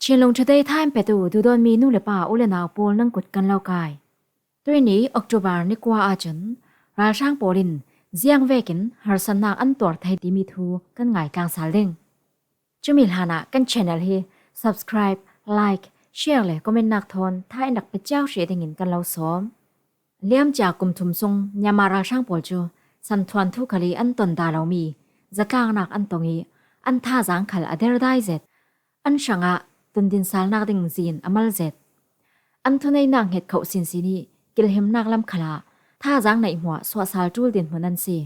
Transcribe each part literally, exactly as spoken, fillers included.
Chinlung Today thain petu duhdawtmi nu le pa u le nau pawl nan kut kan lo kai. Tuini October ni kua ahcun ralhrang pawl in ziang vekin harsatnak an tuar thei timi thu kan ngaitlang sal ding. Cumi hlanah kan channel hi subscribe, like, share le comment nak thawn tha in rak pe cio hrih dingin kan lo sawm. Liamcia kum thum sung Myanmar ralhrang pawl cu santhuan thu khal ih an ton dah lomi zatlaknak an tong ih an thazaang khal a derdai zet. An hrangah tundinsalnak ding zin a mal zet. An thuneihnak hnget khoh sinsin ih kilhimnak lam khalah thazaang neih hmuah suahsal ṭul dinhmun an si.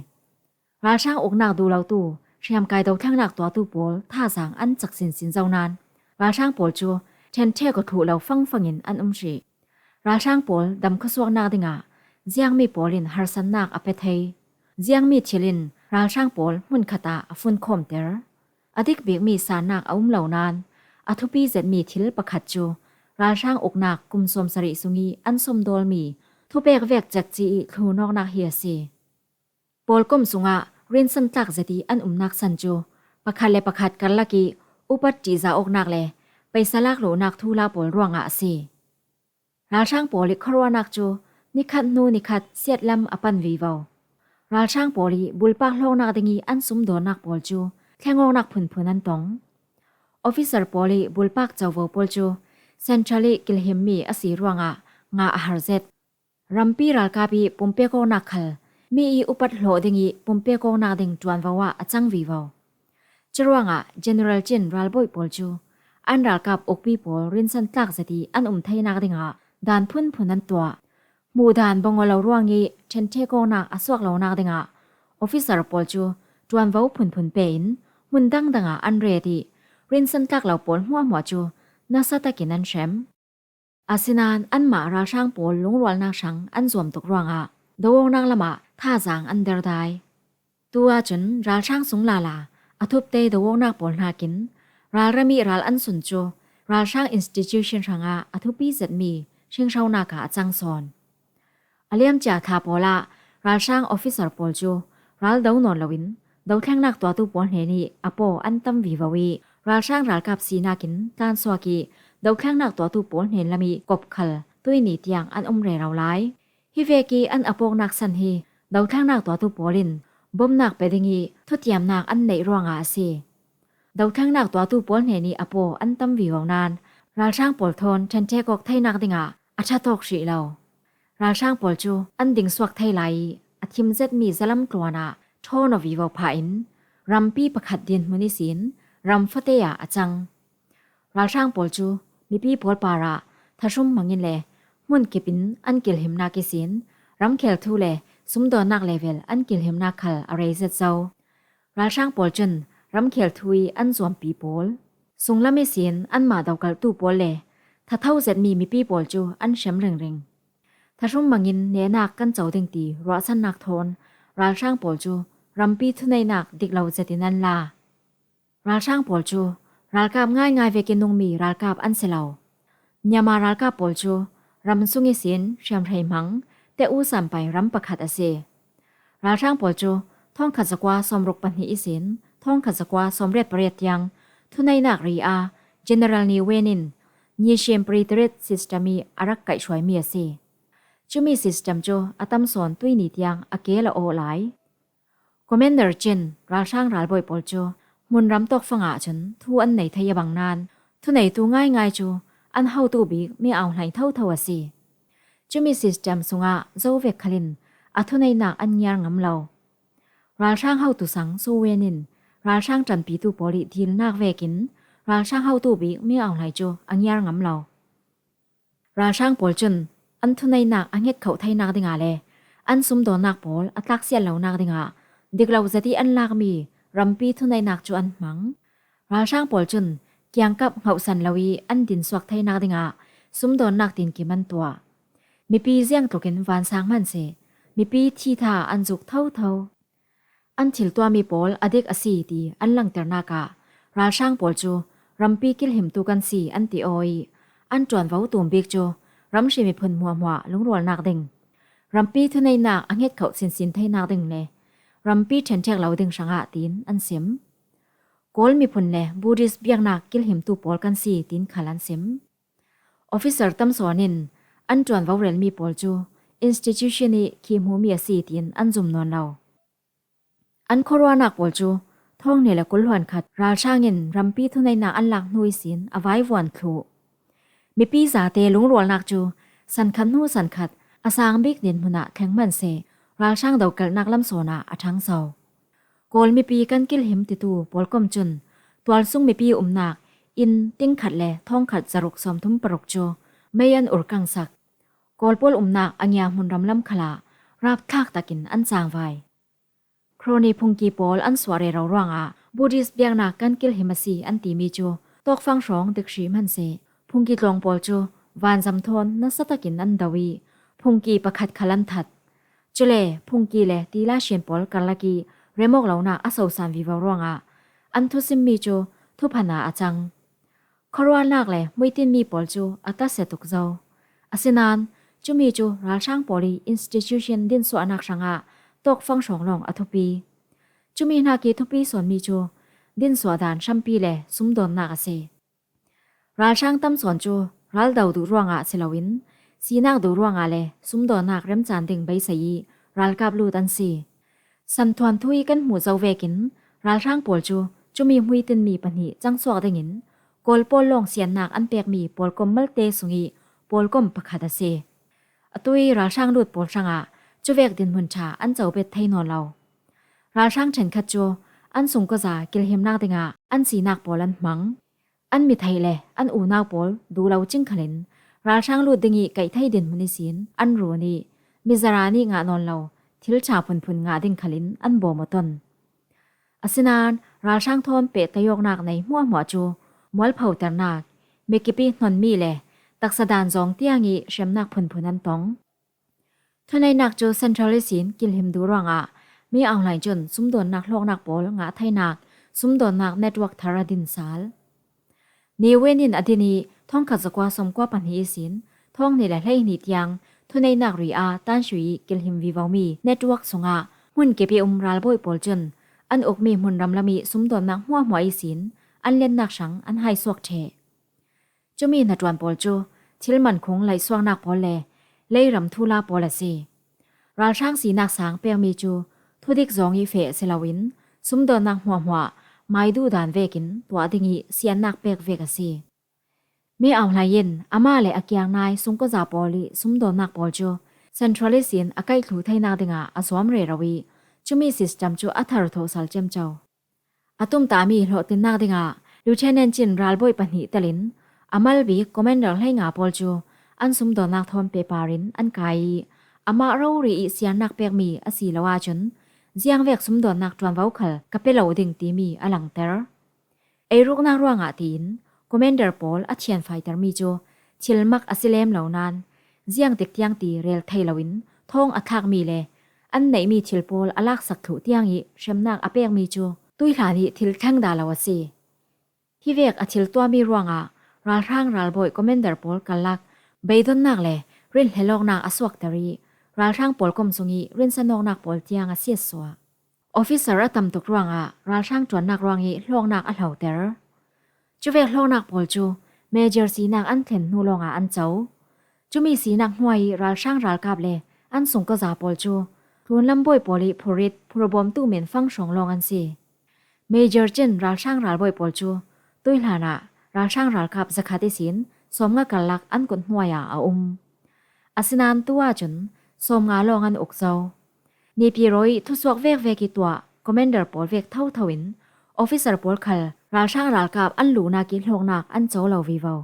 Ralhrang uknak duhlotu hriamkai dothlengnak tuahtu pawl thazaang an cak sinsin zo nain ralhrang pawl cu ṭhenṭhek aw thluh lo fangfangin an um hrih. Ralhrang pawl dam khuasuaknak dingah ziangmi pawl in harsatnak a pe thei. Ziangmi thil in ralhrang pawl hmunkhat ah a funkhawmter. A dik bikmi sannak a um lo nain a thupi zetmi thil pakhat cu ralhrang uknak kum sawmsarih sungih an sumdawlmi thupek vek cekci ih thlunawknak hi a si. Pawlkom sungah rinsan tlak zet ih an umnak san cu pakhat le pakhat karlak ih upat ṭihzah awknak le paisa lak luhnak thuhla pawl ruangah a si. Ralhrang pawl ih khuaruahnak cu nikhat hnu nikhat siatlam a pan vivo. Ralhrang pawl ih bulpak hlawknak dingih an sumdawnnak pawl cu thlengawknak phunphun an tong. Officer pawl ih bulpak covo pawl cu Central ih kilhimmi a si ruangah ngah a har zet. Rampi ralkap ih pumpek awknak khal mi ih upat hlawh dingih pumpek awknak ding ṭuanvo ah a cang vivo. Curuangah General Chin ralbawi pawl cu an ralkap ukpi pawl rinsan tlak zet ih an um theinak dingah daan phunphun an tuah. Hmuh daan bang aw lo ruangih ṭhenṭhek awknak a suak lonak dingah officer pawl cu ṭuanvo phunphun pe in hmun dangdang ah an ret ih rinsan tlak lo pawl hmuahhmuah cu nasa takin an hrem. Asinain anmah ralhrang pawl lungrualnak hrang an zuam tuk ruangah do awknak lamah thazaang an derdai. Tu ahcun ralhrang sung lala a thupte do awknak pawl hnakin ralram ih ral an sun cu ralhrang institution hrangah a thupi zetmi hringhronak ah a cang sawn. A liamcia thla pawl ah ralhrang officer pawl cu ral do nawn loin dothlengnak tuahtu pawl hnenih a paw an tam vivo ih ralhrang ralkap sinak in tlansuak ih dothlengnak tuahtu pawl hnen lam ih kop khal tuini tiang an um rero lai. Hi vek ih an a pawknak san hi dothlengnak tuahtu pawl in bomnak pe ding ih thutiamnak an neih ruangah a si. Dothlengnak tuahtu pawl hnenih a paw an tam vivo nain ralhrang pawl thawn ṭhenṭhek awk theinak dingah a ṭha tawk hrih lo. Ralhrang pawl cu an dingsuak thei lai ih a thim zetmi zalam tluan ah ṭhawn aw vivo phahin rampi pakhat dinhmun ihsin ram fate ah a cang. Ralhrang pawl cu mipi pawl parah thahrum hmangin le hmun kipin an kilhimnak ihsin ramkhel thu le sumdawnnak level an kilhimnak khal a rei zet zo. Ralhrang pawl cun ramkhel thu ih an zuampi pawl, sunglam ihsin anmah dokalhtu pawl le thatho zetmi mipi pawl cu an hrem ringring. Thahrum hmangin nehnak kan co ding ti ruahsannak thawn ralhrang pawl cu rampi thuneihnak dik lo zetin an la. Ralhrang pawl cu ralkap ngaingai vekin nungmi ralkap an si lo. Myanmar ralkap pawl cu ram sung ihsin hriamhrei hmang te u sampai ram pakhat a si. Ralhrang pawl cu thawngkhat zakua sawmruk pahnih ihsin thawngkhat zakua sawmriat pariat tiang thuneihnak ri a General Ne Win in Nyishim Pritirit system ih a rak kaihhruaimi a si. Cumi system cu a tam sawn tuini tiang a keel a aw lai. Commander Chin ralhrang ralbawi pawl cu hmunram tawkfang ahcun thu an nei thei a bang nain thuneitu ngaingai cu an hotu bik mi au hlai thotho a si. Cumi system sungah zo vek khalin a thuneihnak an ngiar ngam lo. Ralhrang hotu sang Suwen in ralhrang ṭanpitu pawl ih dilnak vekin ralhrang hotu bik mi au hlai cu a ngiar ngam lo. Ralhrang pawl cun an thuneihnak a hnget khoh theinak dingah le an sumdawnnak pawl a tlaksiat lonak dingah dik lo zet ih an lakmi rampi thuneihnak cu an hmang. Ralhrang pawl cun kiangkap hngauhsan lo ih an dinsuak theinak dingah sumdawnnak tinkim an tuah. Mipi ziangtlukin vansang hman seh, mipi thitha an zuk thotho. An thil tuahmi pawl a dik a si ti an langternak ah ralhrang pawl cu rampi kilhimtu kan si an ti aw ih an ṭuanvo tum bik cu ramhri miphun hmuahhmuah lungrualnak ding, rampi thuneihnak a hnget khoh sinsin theinak ding le rampi ṭhenṭhek lo ding hrangah tiin an sim. Kawl miphun le Buddhist biaknak kilhimtu pawl kan si, tiin khal an sim. Officer tamsawn in an ṭuanvo relmi pawl cu institution i khi hmumi a si, tiin an zum nawn lo. An khuaruahnak pawl cu thawng hnih le kul hluan khat ralhrang in rampi thuneihnak an lak hnu ihsin a vaivuan thluh. Mipi zate lungrualnak cu sankhat hnu sankhat a sang bik dinhmun ah thleng hman seh, ralhrang dokelhnak lamsawn ah a ṭhangso. Kawl mipi kan kilhim titu pawlkom cun tualsung mipi umnak inn tingkhat le thawngkhat zaruk sawmthum paruk cu mei an ur kangsak. Kawl pawl umnak a ngiahmun ramlam khalah rapthlak takin an cangvai. Crony phungki pawl an suah rero ruangah Buddhist biaknak kan kilhim a si an timi cu tawkfang hrawng dik hri hman seh, phungki tlawng pawl cu vanzam thawn nasa takin an do i phungki pakhat khal an that. Cule phungki le tila hrian pawl karlak i remawk lonak a sosan vivo ruangah an thusimmi cu thuphan ah a cang. Khuaruahnak le muitinmi pawl cu a tasia tuk zo. Asinain cumi cu ralhrang pawl i institution dinsuahnak hrangah tawkfang hrawng lawng a thupi. Cumi hnak i thupi sawnmi cu dinsuah dan hrampi le sumdawnnak a si. Ralhrang tamsawn cu ral do duh ruangah si loin sinak duh ruangah le sumdawnnak remcaan ding beisei i ralkap lut an si. Santhuan thu i kan hmuh zo vekin ralhrang pawl cu cumi hmuitinmi pahnih cangsuak dingin Kawl pawl lawng siannak an pekmi pawlkom malte sung i pawlkom pakhat a si. Atu i ralhrang lut pawl hrangah cuvek dinhmun ṭha an cobet thei nawn lo. Ralhrang ṭhenkhat cu an sungkawza kilhimnak dingah an sinak pawl an hmang. An mi theih le an unau pawl duh lo cing khalin ralhrang lut ding i kaih thei dinhmun ihsin an run i mizara nih ngah nawn lo thil ṭha phunphun ngah ding khalin an bawm aw ton. Asinain ralhrang thawn pehtaih awknak nei hmuahhmuah cu mualphoternak, mikip i hnonmi le taksa dan zawng tiang i hremnak phunphun an tong. Thuneihnak cu Central ihsin kilhim duh ruangah Min Aung Hlaing cun sumdawnnak hlawknak pawl ngah theinak sumdawnnak network thar a din sal. Ne Win in a din i thawngkhat zakua sawmkua pahnih ihsin thawng hnih le hleihnih tiang thuneihnak ri a tanshui i kilhim vivomi network sungah hmun kip i um ralbawi pawl cun an ukmi hmun ramlam i sumdawnnak hmuahhmuah ihsin an lennak hrang an haisuak ṭheh. Cumi hnaṭuan pawl cu thil mankhung laihsuaknak pawl le leiram thuhla pawl a si. Ralhrang sinak sang pekmi cu thudik zawng i feh si loin sumdawnnak hmuahhmuah mai duh dan vekin tuah ding i siannak pek vek a si. Min Aung Hlaing in amah le a kiang nai sungkawza pawl i sumdawnnak pawl cu Central ihsin a kaihthlu theinak dingah a zuam rero i cumi system cu a thar thawh sal ciamco. A tumtahmi hlawhtlinnak dingah Lieutenant Chin ralbawi pahnih telin a malbik commander hleinga pawl cu an sumdawnnak thawn pehpar in an kai i amah rori i siannak pekmi a si lo ahcun ziangvek sumdawnnak ṭuanvo khal ka pe lo ding timi a langter. Ei ruknak ruangah tiin commander pawl a thianfaitermi cu thil mak a si lem lo nain ziangtik tiang ti rel thei loin thawng a thlakmi le an neihmi thil pawl a laksak thluh tiang i hremnak a pekmi cu tuihlan i thil thleng dah lo a si. Hi vek a thil tuahmi ruangah ralhrang ralbawi commander pawl karlak beidonnak le rinhlelawknak a suakter i ralhrang pawlkom sung i rinsanawknak pawl tiang a siatsuah. Officer a tam tuk ruangah ralhrang ṭuannak ruang i hlawknak a hloter. Cuvek hlawknak pawl cu major sinak an thlen hnu lawngah an co. Cumi sinak hnuai i ralhrang ralkap le an sungkawza pawl cu tlunlam bawi pawl i phurit phurbawmtu men fang hrawng lawng an si. Major Chin ralhrang ralbawi pawl cu tuihlan ah ralhrang ralkap zakhat ihsin sawmnga karlak an kut hnuai ah a um. Asinain tu ahcun sawmnga lawng an uk zo. Nipi rawi thusuak vekvek i tuah commander pawl vek thotho in officer pawl khal ralhrang ralkap an luhnak i hlawknak an co lo vivo.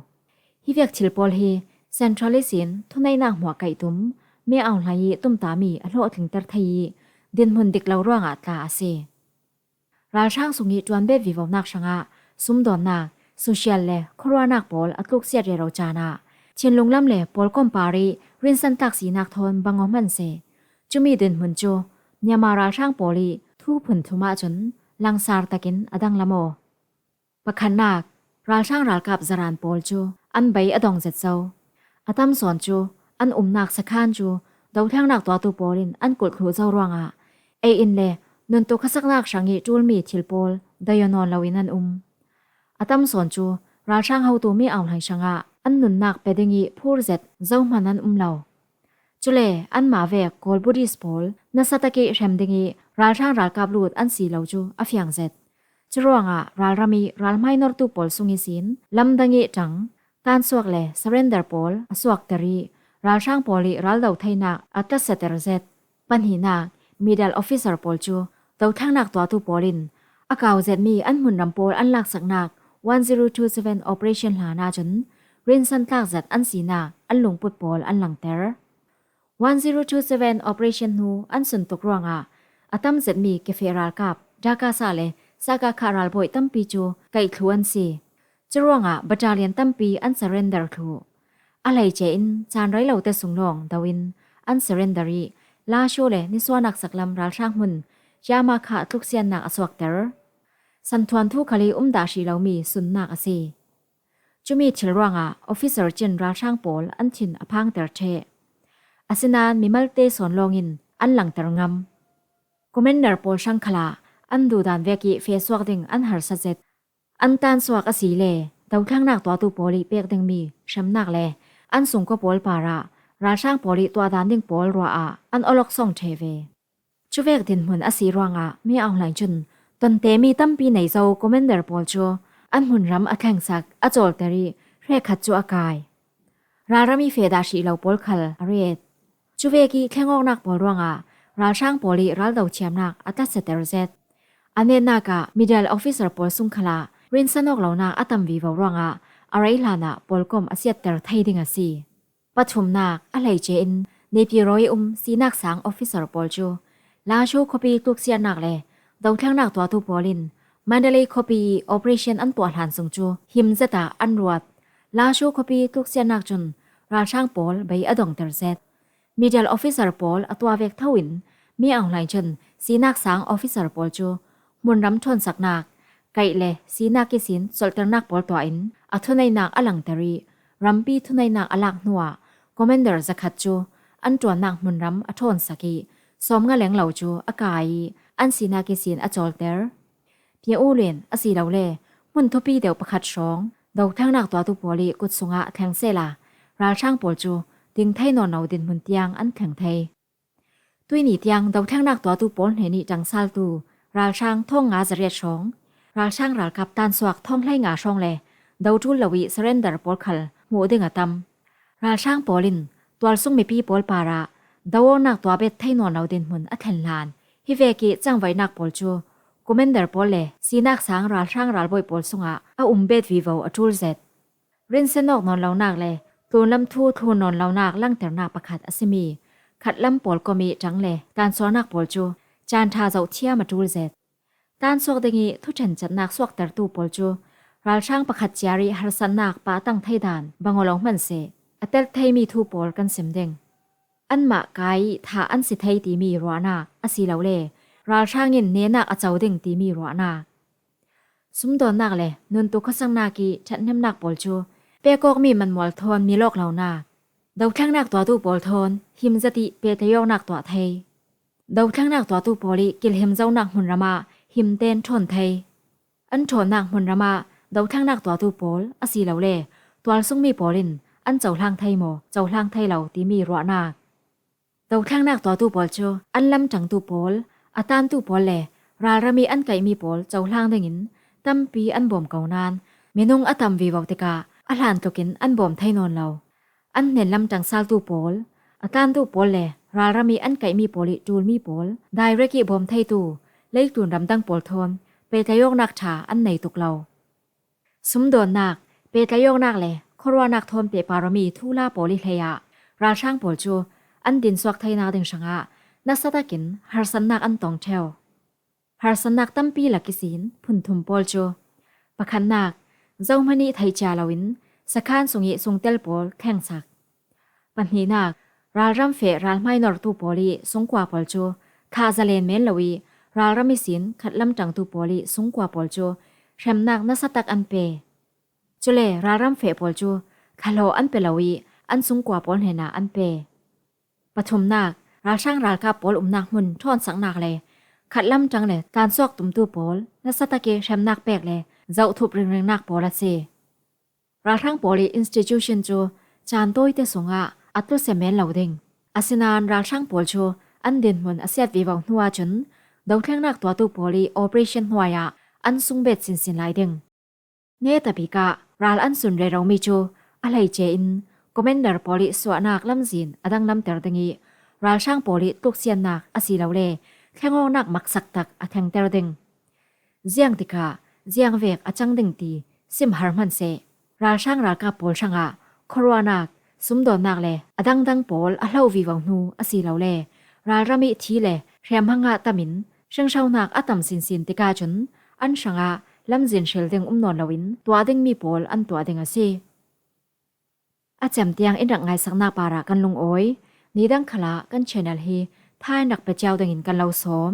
Hi vek thil pawl hi Central ihsin thuneihnak hmuah kaihtum Min Aung Hlaing i tumtahmi a hlawhtlingter thei i dinhmun dik lo ruangah tla a si. Ralhrang sung i ṭuanbet vivonak hrangah sumdawnnak, social le khuaruahnak pawl a tluksiat rero caan ah thinlung lam le pawlkom par i rinsantlak sinak thawn bang aw hman seh, cumi dinhmun cu Myanmar ralhrang pawl i thu phun thlum ahcun langsar takin a danglam aw. Pakhatnak, ralhrang ralkap zaran pawl cu an bei a dong zet zo. A tam sawn cu an umnak sakhan cu dothlennak tuahtu pawl in an kulh thluh zo ruangah ei in le nuntuk khasaknak hrang ih ṭulmi thil pawl daiaw nawn loin an um. A tam sawn cu ralhrang hotu Min Aung Hlaing hrangah an nunnak pe ding ih phur zet zohman an um lo. Cule anmah vek Kawl Buddhist pawl nasa tak ih hrem ding ih ralhrang ralkap lut an si lo cu a fiang zet. Curuangah ralram ih ralhmai nortu pawl sung ihsin lamdang ih ṭang, tansuak le surrender pawl a suakter ih ralhrang pawl ih raldo theinak a tlaseter zet. Pahnihnak, middle officer pawl cu dothlengnak tuahtu pawl in a kau zetmi an hmunram pawl an laksaknak one zero two seven operation hlan ahcun rinsan tlak zet an sinak an lungput pawl an langter. One zero two seven operation hnu an suntuk ruangah a tam zetmi cafe ralkap, Dakasa le Sakakha ralbawi tampi cu kaih thlu an si. Curuangah battalion tampi an surrender thluh. A hleice in caan rei lote sung lawng do in an surrender ih Lasho le nisuahnak saklam ralhrang hmun Yamakha tluksiannak a suakter. Santhuan thu khal ih um dah hrih lomi sunnak a si. Cumi thil ruangah officer cin ralhrang pawl an thin a phangter ṭheh. Asinain mimalte sawn lawngin an langter ngam. Commander pawl hrang khalah an duhdan vek ih feh suak ding an harsa zet. An tansuak asile dothlengnak tuahtu pawl ih pek dingmi hremnak le an sungkua pawl parah ralhrang pawl ih tuahdan ding pawl ruah ah an awlok sawng ṭheh ve. Cuvek dinhmun a si ruangah Min Aung Hlaing cun tonte mi tampi nei zo commander pawl cu an hmunram a thlengsak, a cawlter ih hrekkhat cu a kai. Ralram ih feh dah hrih lo pawl khal a ret. Cuvek ih thleng awknak pawl ruangah ralhrang pawl ih raldo thiamnak a tlaseter zet. A netnak ah middle officer pawl sung khalah rinsan awk lonak a tam vivo ruangah a rei hlanah pawlkom a siatter thei ding a si. Pathumnak, a hleice in Naypyidaw ih um sinak sang officer pawl cu Lasho khuapi tluksiatnak le dothlengnak tuahtu pawl in Mandalay khuapi ih operation an tuah hlan sung cu him zet ah an ruat. Lasho khuapi tluksiatnak cun ralhrang pawl bei a dongter zet. Middle officer pawl a tuah vek tho in Min Aung Hlaing cun sinak sang officer pawl cu hmunram ṭhawnsaknak, kaih le sinak ihsin colhternak pawl tuah in a thuneihnak a langter ih rampi thuneihnak a lak hnuah commander zakhat cu an ṭuannak hmunram a ṭhawnsak ih sawmnga leng lo cu a kai ih an sinak ihsin a cawlter. Pia U Lin asilole hmun thupi deuh pakhat hrawng dothlengnak tuahtu pawl ih kut sungah a thleng sehla ralhrang pawl cu ding thei nawn lo dinhmun tiang an thleng thei. Tuihni tiang dothlengnak tuahtu pawl hnenih ṭangsaltu ralhrang thawng nga zariat hrawng, ralhrang ralkap tansuak thawng hleinga hrawng le do ṭul lo ih surrender pawl khal hmuh ding a tam. Ralhrang pawl in tualsung mipi pawl parah do awknak tuah bet thei nawn lo dinhmun a thlen hlan. Hi vek ih cangvaihnak pawl cu commander pawl le sinak sang ralhrang ralbawi pawl sungah a um bet vivo a ṭul zet. Rinsan awk nawn lonak le tlunlam thu thlun nawn lonak langternak pakhat a simi khatlam pawlkom ih ṭang le tansuahnak pawl cu caan ṭha zoh thiam a ṭul zet. Tansuak ding ih thuṭhen catnak suaktertu pawl cu ralhrang pakhat ciar ih harsatnak pahtang thei dan bang aw lo hman seh, a telh theimi thu pawl kan sim ding. Anmah kai ih thah an si thei timi ruahnak asilole ralhrang in nehnak a co ding timi ruahnak. Sumdawnnak le nuntuk khuasaknak ih ṭhathnemnak pawl cu pek awkmi manmual thawn mil awk lonak. Dothlengnak tuahtu pawl thawn him zet ih pehtlaih awknak tuah thei. Dothlengnak tuahtu pawl ih kilhim zonak hmunram ah him ten ṭhawn thei. An ṭhawnnak hmunram ah dothlengnak tuahtu pawl asilole tualsungmi pawl in an cohlang thei maw, cohlang thei lo timi ruahnak. Dothlengnak tuahtu pawl cu an lamṭangtu pawl, a tantu pawl le ralram ih an kaihmi pawl cohlang dingin tampi an bawm ko nain minung a tam vivo tikah a hlan tlukin an bawm thei nawn lo. An hnen lamṭang saltu pawl, a tantu pawl le ralram ih an kaihmi pawl ih ṭulmi pawl direct ih bawm theitu leitlun ramdang pawl thawn pehtlaih awknak ṭha an nei tuk lo. Sumdawnnak, pehtlaih awknak le khuaruahnak thawn pehpar awmi thuhla pawl ih hleiah ralhrang pawl cu an dinsuak theinak ding hrangah nasa takin harsatnak an tong ṭheu. Harsatnak tampi lak ihsin phunthum pawl cu pakhatnak, zohman ih theih cia loin sakhan sung ih sungtel pawl thlengsak. Pahnihnak, ralram feh ralhmai nortu pawl ih sungkua pawl cu thah zalen men lo ih ralram ihsin khatlam ṭangtu pawl ih sungkua pawl cu hremnak nasa tak an pe. Cule ralram feh pawl cu thlahlawh an pe lo ih an sungkua pawl hnenah an pe. Pathumnak, ralhrang ralkap pawl umnak hmun ṭhawnsaknak le Khatlam tang le tlansuak tumtu pawl nasa takin hremnak pek le zohthup ringringnak pawl a si. Ralhrang pawl i institution cu caan tawite sungah a tlusia men lo ding. Asinain ralhrang pawl cu an dinhmun a siat vivo hnu ahcun dothlengnak tuahtu pawl i operation hnuai ah an sungbet sinsin lai ding. Netabik ah ral an sun reromi cu a hleice in commander pawl i suahnak lamzin a danglamter ding i ralhrang pawl i tluksiannak asilole thlengawknak maksak tak a thlengter ding. Ziang tikah ziang vek a cang ding ti sim har hmanh seh. Ralhrang ralkap pawl hrangah khuaruahnak, sumdawnnak le a dangdang pawl a hlo vivo hnu asilole ralram i thi le hriamhma ngah tam in hringhronak a tam sinsin tikah cun an hrangah lamzin hril ding um nawn loin tuah dingmi pawl an tuah ding a si. A cem tiang in rak ngaisaknak parah kan lungawi. Nidang khalah kan channel hi thain rak pe cio dingin kan lo sawm.